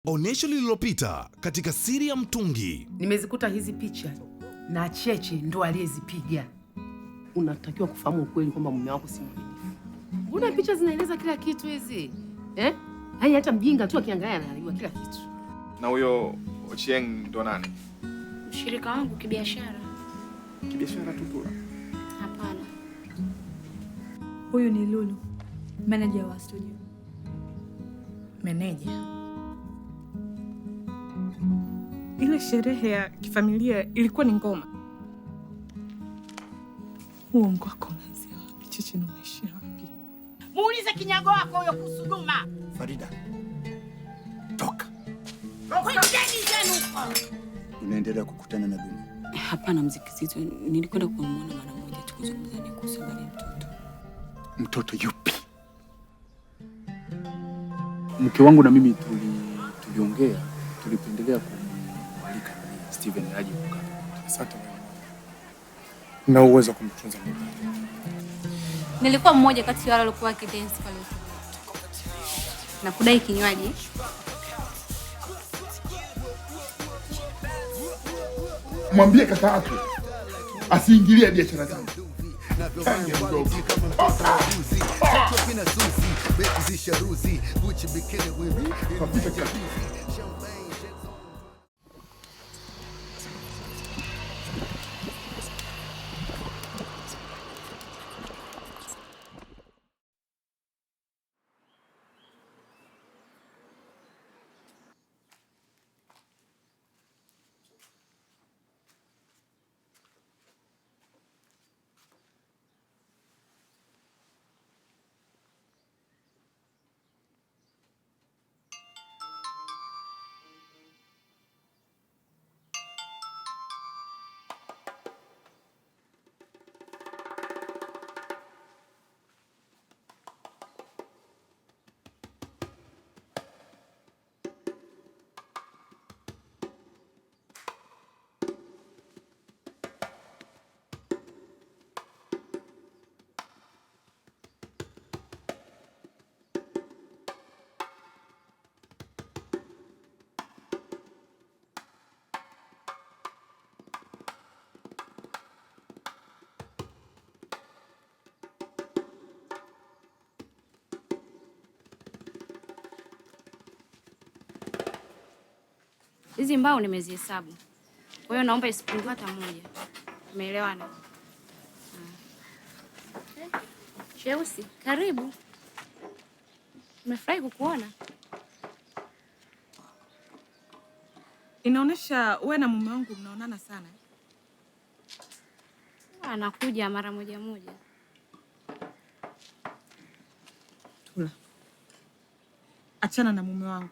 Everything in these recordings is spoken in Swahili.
Onyesho lililopita katika Siri ya Mtungi. Nimezikuta hizi picha na Cheche ndo aliyezipiga. Unatakiwa kufahamu ukweli kwamba mume wako si mwaminifu. Mbona picha zinaeleza kila kitu hizi? Eh? Yaani hata mjinga tu akiangalia anajua kila kitu. Na huyo Ochieng ndo nani? Mshirika wangu kibiashara. Kibiashara tu tu. Hapana. Huyu ni Lulu, manager wa studio. Meneja? Ile sherehe ya kifamilia ilikuwa ni ngoma. Uongo wako unaanzia wapi? Cheche, na unaishia wapi? Muulize kinyago wako huyo kuhusu Duma. Farida, toka. Kwendeni zenu huko. Unaendelea kukutana na Duma? Hapana, Mzee Kizito, nilikwenda kumwona mara moja tu kuzungumza naye kuhusu habari ya mtoto. Mtoto yupi? Mke wangu na mimi tuliongea, tulipendelea kumwalika Steven aje kukaa. Asante mama. Na uwezo wa kumtunza mtoto. Nilikuwa mmoja kati ya wale waliokuwa wakidance pale na kudai kinywaji. Mwambie kaka yake asiingilie biashara zangu. Hizi mbao nimezihesabu, kwa hiyo naomba isipungue hata moja. Umeelewana? Cheusi, karibu. Nimefurahi kukuona. Inaonyesha wewe na mume wangu mnaonana sana. Anakuja mara moja moja. Tula, achana na mume wangu.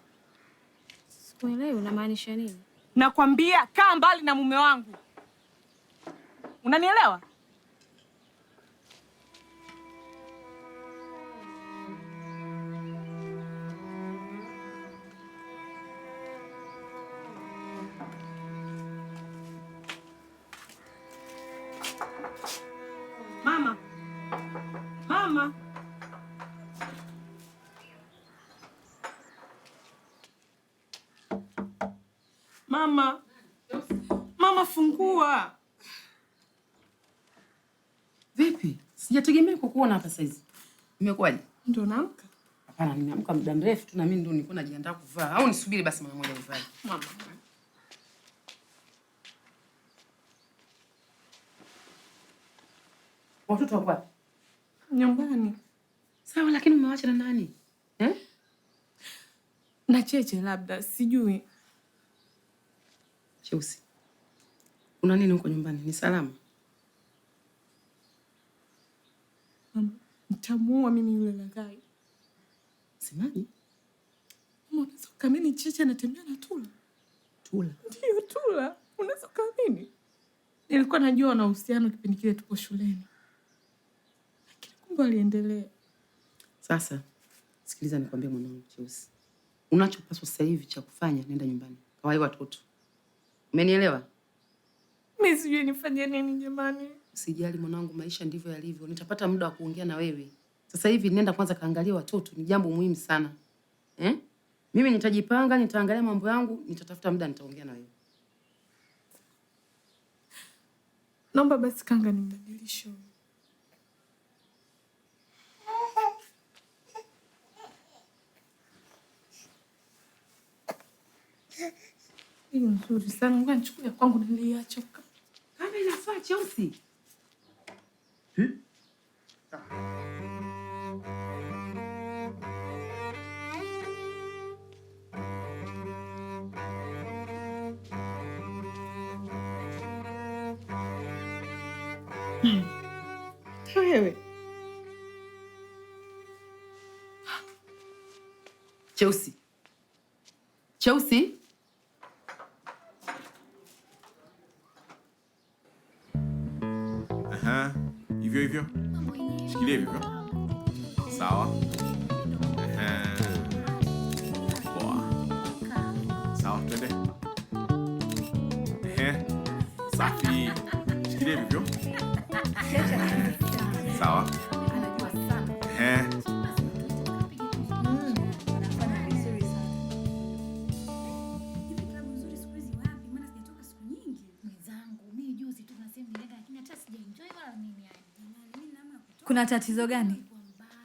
Sikuelewi unamaanisha nini? Nakwambia kaa mbali na mume wangu, unanielewa? Mama, mama. Mama, mama, fungua. Vipi? Sijategemea kukuona hapa saizi. Imekuwaje? Ndio naamka. Hapana, nimeamka muda mrefu tu na mimi ndio nilikuwa najiandaa kuvaa. Au nisubiri basi mara moja nivae. Mama. Watoto wako wapi? Nyumbani. Sawa, lakini umewacha na nani? Eh? Na Cheche labda, sijui. Cheusi, kuna nini huko nyumbani? Ni salama? Mama, nitamuua mimi yule laghai. Semaji? Mama, unaweza ukaamini Cheche anatembea na Tula? Tula? Ndiyo, Tula. Unaweza ukaamini? Nilikuwa najua wana uhusiano kipindi kile tupo shuleni, lakini kumbe aliendelea. Sasa sikiliza, nikwambie mwanangu Cheusi, unachopaswa sasa hivi cha kufanya, nenda nyumbani kawai watoto. Umenielewa? Mimi sijui nifanye nini jamani. Usijali mwanangu, maisha ndivyo yalivyo. Nitapata muda wa kuongea na wewe. Sasa hivi nenda kwanza kaangalia watoto, ni jambo muhimu sana. Eh? Mimi nitajipanga, nitaangalia mambo yangu, nitatafuta muda nitaongea na wewe. Naomba basi kanga nimbadilishe. Hii nzuri sana. Ngoja nichukue kwangu niliacha. Kama inafaa Cheusi. Wewe. Cheusi. Cheusi. Aha, hivyo hivyo. Shikilia hivyo. Sawa. Aha. Poa. Sawa, twende. Ehe. Safi. Shikilia hivyo. Sawa. Ehe. Kuna tatizo gani?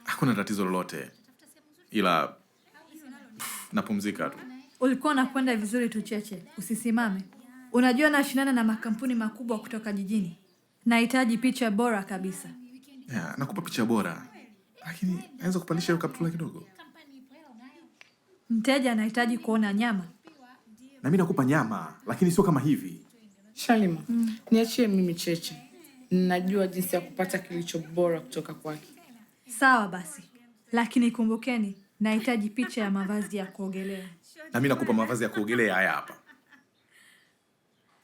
Hakuna tatizo lolote. Ila napumzika tu. Ulikuwa unakwenda vizuri tu Cheche, usisimame. Unajua nashindana na makampuni makubwa kutoka jijini. Nahitaji picha bora kabisa. Yeah, nakupa picha bora. Lakini naweza kupandisha hiyo kaptula kidogo. Mteja anahitaji kuona nyama. Na mimi nakupa nyama, lakini sio kama hivi. Shalima, niachie mimi Cheche. Najua jinsi ya kupata kilicho bora kutoka kwake. Sawa basi. Lakini kumbukeni, nahitaji picha ya mavazi ya kuogelea. Na mimi nakupa mavazi ya kuogelea haya hapa.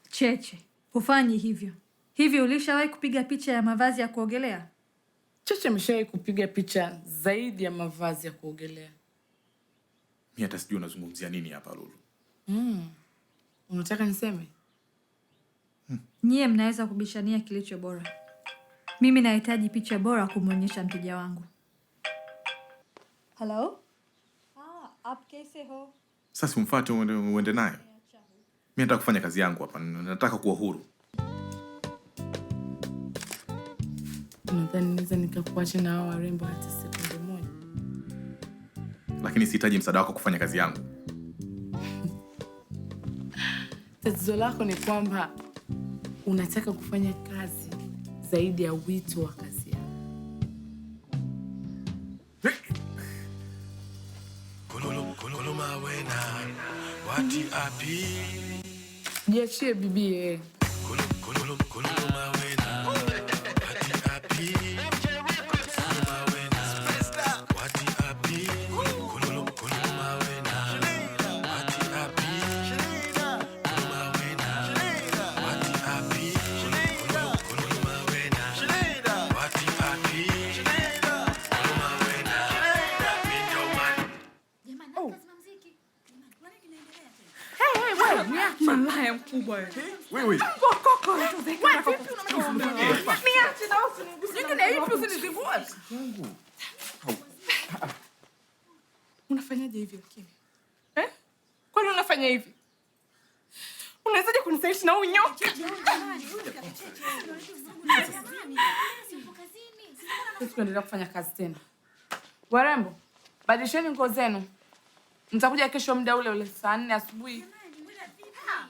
Cheche, hufanyi hivyo. Hivi ulishawahi kupiga picha ya mavazi ya kuogelea? Cheche ameshawahi kupiga picha zaidi ya mavazi ya kuogelea. Mimi hata sijui unazungumzia nini hapa Lulu. Unataka niseme? Nyie mnaweza kubishania kilicho bora. Mimi nahitaji picha bora kumuonyesha mteja wangu. Hello? Aap kaise ho? Sasa umfuate uende naye. Mimi nataka kufanya kazi yangu hapa. Nataka kuwa huru. Nadhani naweza nikakuacha na hao warembo hata sekunde moja. Lakini sihitaji msaada wako kufanya kazi yangu. Tatizo lako ni kwamba unataka kufanya kazi zaidi ya wito wa kazi yako. Jiachie bibi. Malaya mkubwa wewe. Wewe. Koko. Niache na usiniguse. Nyingine ipi usinizingue? Unafanyaje hivi lakini? Eh? Kwani unafanya hivi? Unawezaje kunisaliti na huyu nyoka? Sisi tunaendelea kufanya kazi tena. Warembo, badilisheni nguo zenu. Mtakuja kesho muda ule ule saa 4 asubuhi.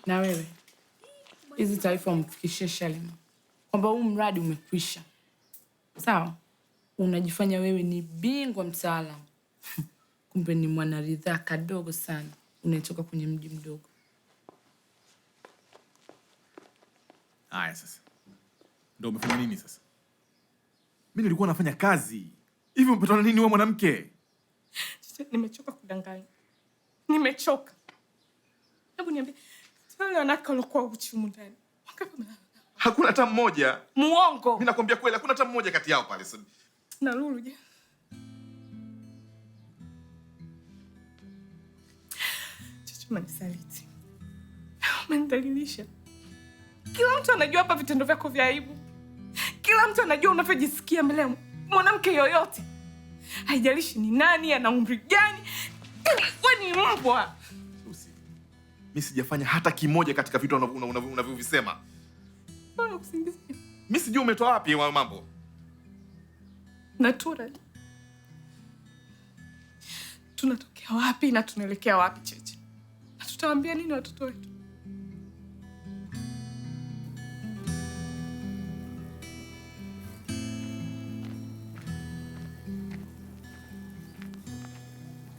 Na wewe, hizi taarifa umfikishie Shalima kwamba huu mradi umekwisha. Sawa? Unajifanya wewe ni bingwa mtaalamu. Kumbe ni mwanaridhaa kadogo sana unayetoka kwenye mji mdogo. Haya sasa. Ndio umefanya nini sasa? Mimi nilikuwa nafanya kazi. Hivi umepatana nini wewe mwanamke? Nimechoka kudanganya. Nimechoka. Hebu niambie, wale wanawake walikuwa uchi humu ndani. Hakuna hata mmoja. Muongo. Mimi nakwambia kweli hakuna hata mmoja kati yao pale. Na Lulu je? Chicho, umenisaliti. Umenidhalilisha. Kila mtu anajua hapa vitendo vyako vya aibu. Kila mtu anajua unavyojisikia mbele ya mwanamke yoyote. Haijalishi ni nani, ana umri gani. Wewe Wewe ni mbwa. Lucy, mimi sijafanya hata kimoja katika vitu unavyovisema. Mbona kusingizia? Mimi sijui umetoa wapi hayo mambo. Natural. Tunatokea wapi na tunaelekea wapi, Cheche? Na tutawaambia nini watoto wetu?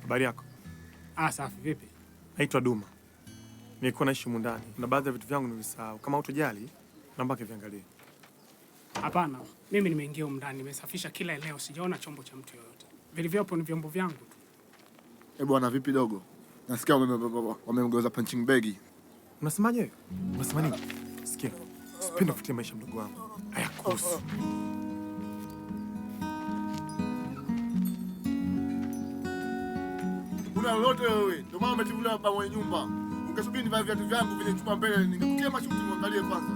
Habari yako? Ah, safi. Vipi? Naitwa Duma. Nilikuwa naishi humu ndani na baadhi ya vitu vyangu nilisahau. Kama hutojali, naomba kiviangalie. Hapana, mimi nimeingia humu ndani, nimesafisha kila eneo, sijaona chombo cha mtu yoyote. Vilivyopo ni vyombo vyangu tu. Eh, bwana vipi dogo? Nasikia wamemgeuza punching bag. Unasemaje? Unasema nini? Sikia. Sipendi kufutia maisha mdogo wangu. Hayakuhusu. Una lolote wewe? Ndio maana umetivulia baba mwenye nyumba. Ungesubiri nivae viatu vyangu vile chuma mbele, ningekutia mashuti muangalie kwanza.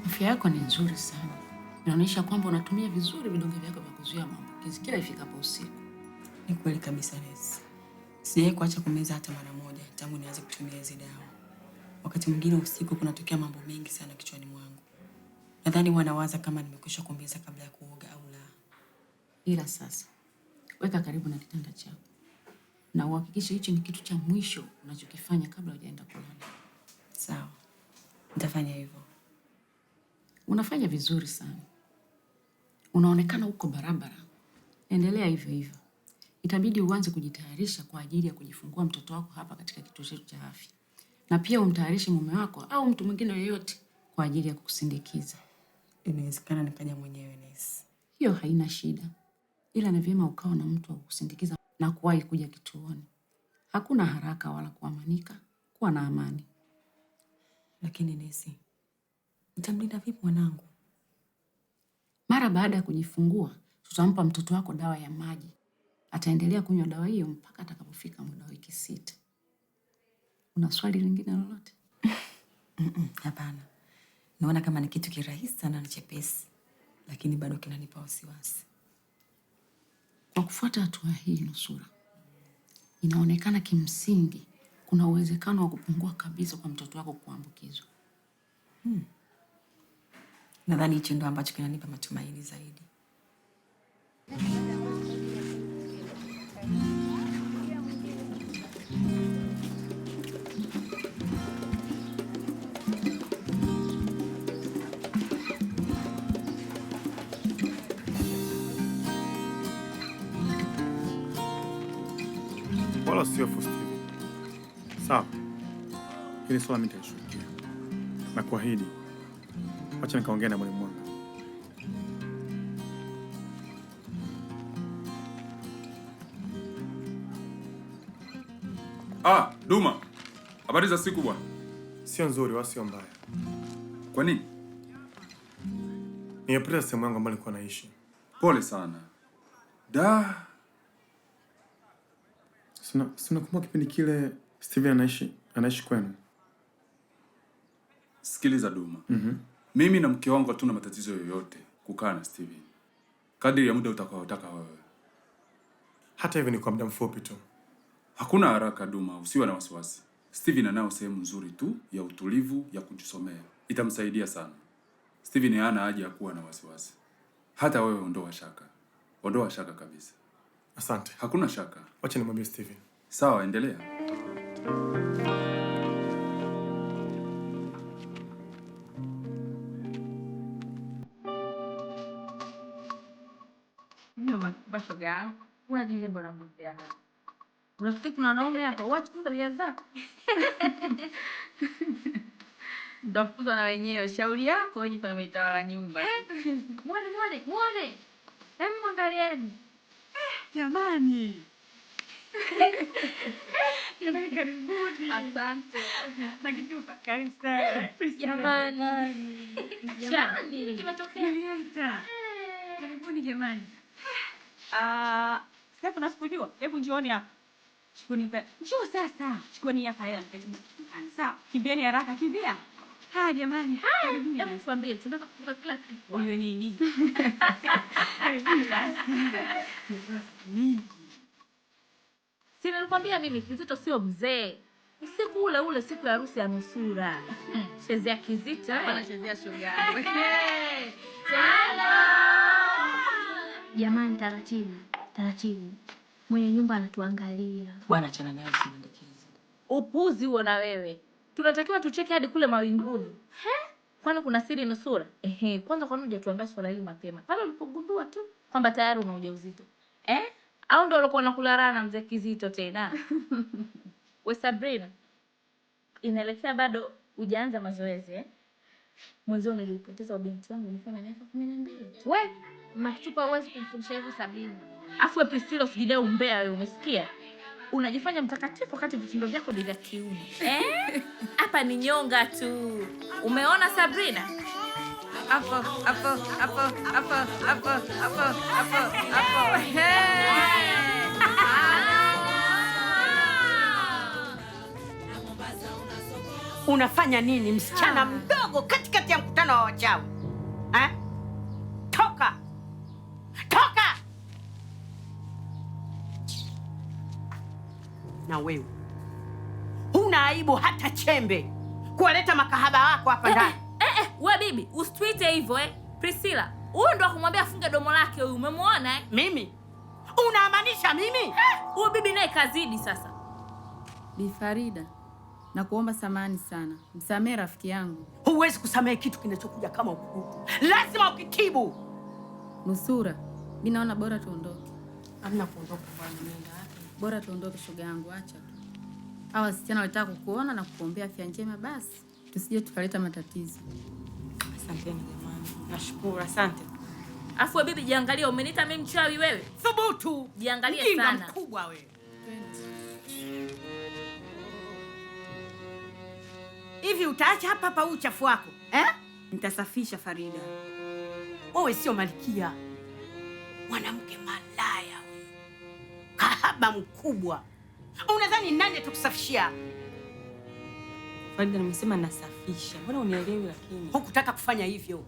Afya yako ni nzuri sana. Inaonyesha kwamba unatumia vizuri vidonge vyako vya kuzuia maambukizi kila ifikapo usiku. Ni kweli kabisa, Nesi. Sijawahi kuacha kumeza hata mara moja tangu nianze kutumia hizi dawa. Wakati mwingine usiku kunatokea mambo mengi sana kichwani mwangu. Nadhani wanawaza kama nimekwisha kumeza kabla ya kuoga au la. Ila sasa, weka karibu na kitanda chako na uhakikishe hichi ni kitu cha mwisho unachokifanya kabla hujaenda kulala. Sawa, nitafanya hivyo. Unafanya vizuri sana. Unaonekana uko barabara. Endelea hivyo hivyo. Itabidi uanze kujitayarisha kwa ajili ya kujifungua mtoto wako hapa katika kituo chetu cha afya. Na pia umtayarishe mume wako au mtu mwingine yoyote kwa ajili ya kukusindikiza. Inawezekana nikaja mwenyewe, Nesi. Hiyo haina shida. Ila ni vyema ukawa na mtu wa kukusindikiza na kuwahi kuja kituoni. Hakuna haraka wala kuamanika. Kuwa na amani. Lakini Nesi, nitamlinda vipi mwanangu? Mara baada ya kujifungua, tutampa mtoto wako dawa ya maji. Ataendelea kunywa dawa hiyo mpaka atakapofika muda wa wiki 6. Una swali lingine lolote? Hapana. Naona kama ni kitu kirahisi sana na chepesi, lakini bado kinanipa wasiwasi. Kwa kufuata hatua hii, Nusura, inaonekana kimsingi kuna uwezekano wa kupungua kabisa kwa mtoto wako kuambukizwa. Nadhani hicho ndo ambacho kinanipa matumaini zaidi. Wala sio Steven. Sawa. Hili swala mimi nitalishughulikia. Na kuahidi. Acha nikaongea na mwalimu wangu. Ah, Duma. Habari za siku bwana. Sio nzuri wala sio mbaya. Kwa nini? Nimepoteza sehemu yangu ambayo nilikuwa naishi. Pole sana. Da. Sina kumbuka kipindi kile Steven anaishi kwenu. Sikiliza Duma. Mimi na mke wangu hatuna matatizo yoyote kukaa na Steven. Kadiri ya muda utakaotaka wewe. Hata hivyo ni kwa muda mfupi tu. Hakuna haraka Duma, usiwe na wasiwasi. Steven anao sehemu nzuri tu ya utulivu ya kujisomea. Itamsaidia sana. Steven hana haja ya kuwa na wasiwasi. Hata wewe ondoa shaka. Ondoa shaka kabisa. Asante. Hakuna shaka. Wacha nimwambie Steven. Sawa, endelea. Shoga yangu, unafikiri kuna wanaume hapa? Wacha tabia zako. Mtafukuzwa na wenyewe. Shauri yako wenyewe pametawala nyumba. Muone, muone, muone. Hebu mwangalieni. Jamani. Jamani, karibuni. Asante. Na kitu karibu sana. Jamani. Jamani, kimetokea. Nilianza. Karibuni jamani. Sasa nasikujua. Hebu njooni hapa. Chukueni pesa. Njoo sasa. Chukueni hapa hela. Sawa, kimbieni haraka, kimbia. Haya jamani. Haya, hebu tuambie tunataka kufunga kila kitu. Huyo nini? Si nilikwambia mimi Kizito sio mzee. Usiku ule ule siku ya harusi ya Nusura. Chezea Kizito. Anachezea shoga yangu. Jamani, taratibu, taratibu. Mwenye nyumba anatuangalia. Bwana achana nayo usimwandikeze. Upuzi huo na wewe. Tunatakiwa tucheke hadi kule mawinguni. He? Kwani kuna siri Nusura? Ehe, kwanza kwani hujatuambia swala hili mapema? Pale ulipogundua tu kwamba tayari una ujauzito. Eh? Au ndio ulikuwa unakula raha na mzee Kizito tena? We Sabrina, inaelekea bado hujaanza mazoezi eh? Mwenzio nilipoteza binti wangu nilikuwa na miaka 12. We, Machupa huwezi kumfundisha hivyo Sabrina. Afu we Priscilla usijidai umbea wewe, umesikia? Unajifanya mtakatifu wakati vitendo vyako ni vya kiume. Eh? Hapa ni nyonga tu. Umeona Sabrina? Hapo, hapo, hapo, hapo, hapo, hapo, hapo, hapo. Hey! Unafanya nini msichana mdogo katikati ya mkutano wa wachawi? Eh? Toka! Toka! Na wewe huna aibu hata chembe kuwaleta makahaba wako hapa ndani. Wewe bibi, usitwite hivyo eh. Priscilla, huyu ndo akumwambia afunge domo lake huyu, umemuona eh? Mimi? Unamaanisha mimi? Huyu bibi naye kazidi sasa. Bi Farida, nakuomba samahani sana. Msamehe rafiki yangu. Huwezi kusamehe kitu kinachokuja kama ukuku. Lazima ukitibu. Nusura, mimi naona bora tuondoke. Hamna kuondoka bwana, nenda wapi? Bora tuondoke shoga yangu, acha tu. Hawa wasichana walitaka kukuona na kukuombea afya njema basi. Tusije tukaleta matatizo. Asanteni jamani. Nashukuru, asante. Afu wewe bibi jiangalie, umeniita mimi mchawi wewe? Thubutu. Jiangalie Mjinga sana. Mkubwa wewe. Hivi utaacha hapa hapa uchafu wako? Eh? Nitasafisha Farida. Wewe sio malkia. Mwanamke malaya wewe. Kahaba mkubwa. Unadhani nani atakusafishia? Farida, nimesema nasafisha. Mbona unielewi lakini? Hukutaka kufanya hivyo.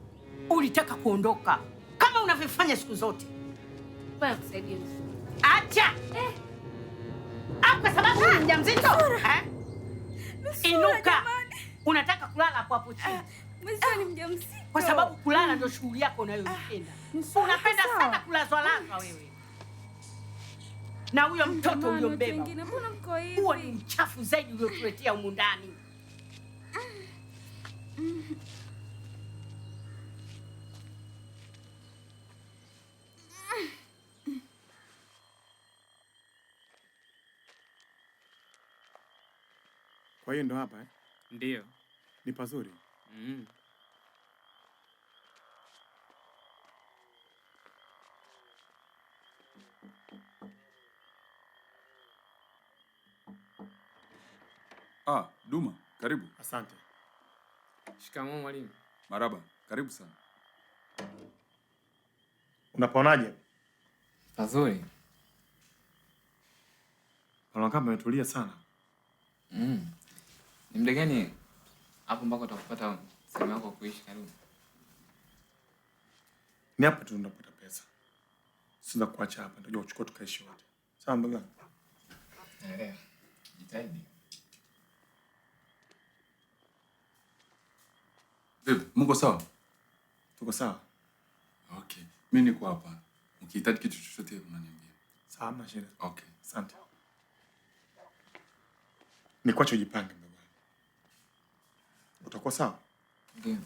Ulitaka kuondoka kama unavyofanya siku zote. Bwana kusaidie. Acha. Au kwa sababu ni mjamzito? Eh? Inuka. Unataka kulala hapo hapo chini. Mzee ni mjamzito. Kwa sababu kulala ndio shughuli yako unayoipenda. Unapenda sana kulazwa lazwa wewe. Na huyo mtoto uliyombeba. Mbona mko hivi? Huo ni uchafu zaidi uliotuletea humu ndani. Kwa hiyo ndo hapa eh? Ndio. Ni pazuri. Ah, Duma, karibu. Asante. Shikamoo mwalimu. Maraba, karibu sana. Unapaonaje? Pazuri. Panakaa pametulia sana. Ni muda gani hapo mpaka utakupata sehemu yako kuishi karibu? Ni hapa tu tunapata pesa. Sasa kuacha hapa, ndio kuchukua tukaishi wote. Sawa mdogo wangu? Naelewa. Jitahidi. Vipi, mko sawa? Tuko sawa. Okay. Mimi niko hapa. Ukihitaji kitu chochote unaniambia. Sawa, hamna shida. Okay. Asante. Nikuache ujipange mdogo wangu. Utakuwa sawa? Ndio.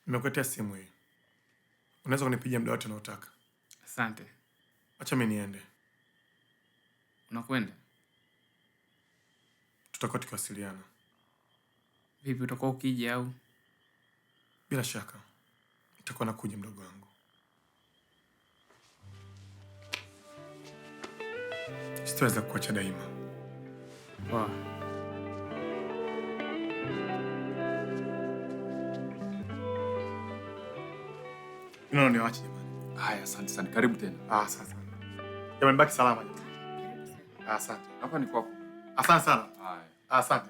Nimekuletea simu hii. Unaweza kunipigia muda wote unaotaka. Asante. Acha mimi niende. Unakwenda? Tutakuwa tukiwasiliana. Vipi utakuwa ukija au? Bila shaka. Nitakuwa nakuja mdogo wangu. Sitaweza kuacha daima. Poa. Unaona niwaache jamani. Haya, asante sana. Karibu tena. Asante sana. Jamani, baki salama. Asante. Hapa ni kwako. Asante sana. Haya. Asante.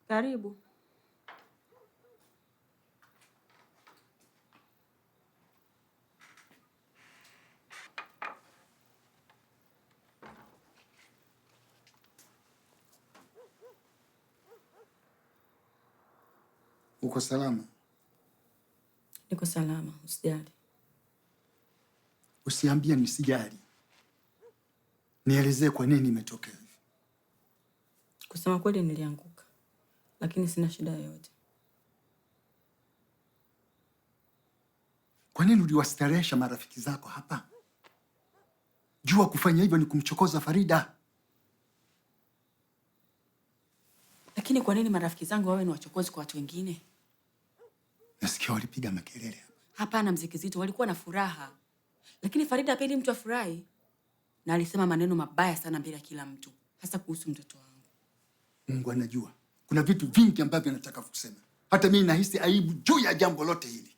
Karibu. Uko salama? Niko salama, usijali. Usiambie nisijali. Nielezee kwa nini imetokea hivi. Kusema kweli nilianguka, lakini sina shida yoyote. Kwa nini uliwastarehesha marafiki zako hapa? Jua kufanya hivyo ni kumchokoza Farida. Lakini kwa nini marafiki zangu wawe ni wachokozi kwa watu wengine? Nasikia walipiga makelele. Hapana Mzee Kizito, walikuwa na furaha. Lakini Farida hapendi mtu afurahi. Na alisema maneno mabaya sana mbele ya kila mtu, hasa kuhusu mtoto wangu. Mungu anajua. Kuna vitu vingi ambavyo nataka kusema. Hata mimi nahisi aibu juu ya jambo lote hili.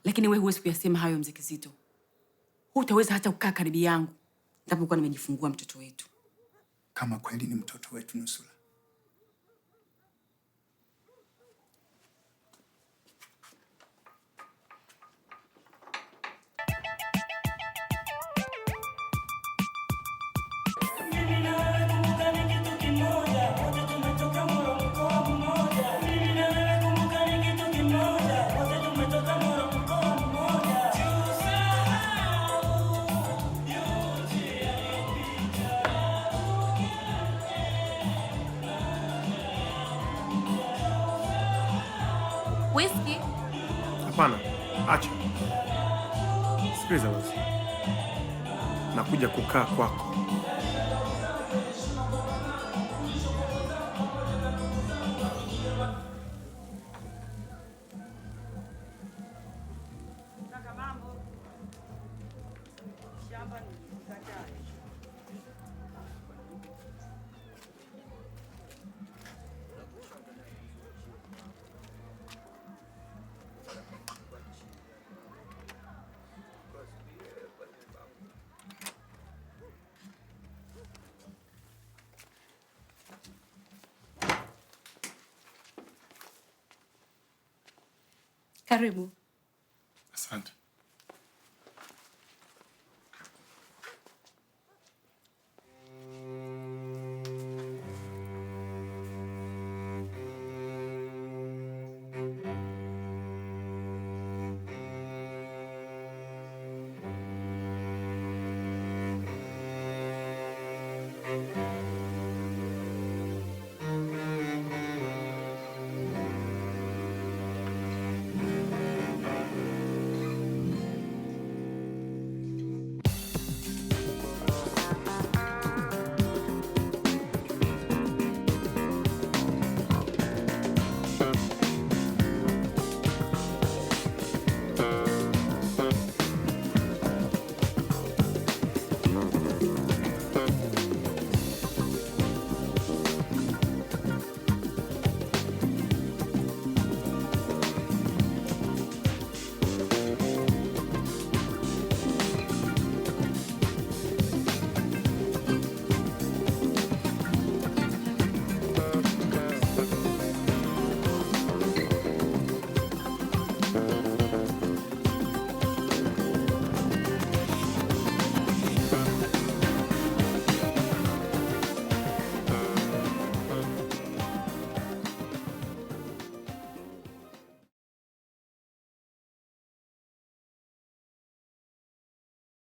Lakini wewe huwezi kuyasema hayo Mzee Kizito. Hutaweza hata kukaa karibu yangu nitapokuwa nimejifungua mtoto wetu. Kama kweli ni mtoto wetu Nusura. Whisky? Hapana, acha. Sikiliza basi. Nakuja kukaa kwako. Karibu. Asante.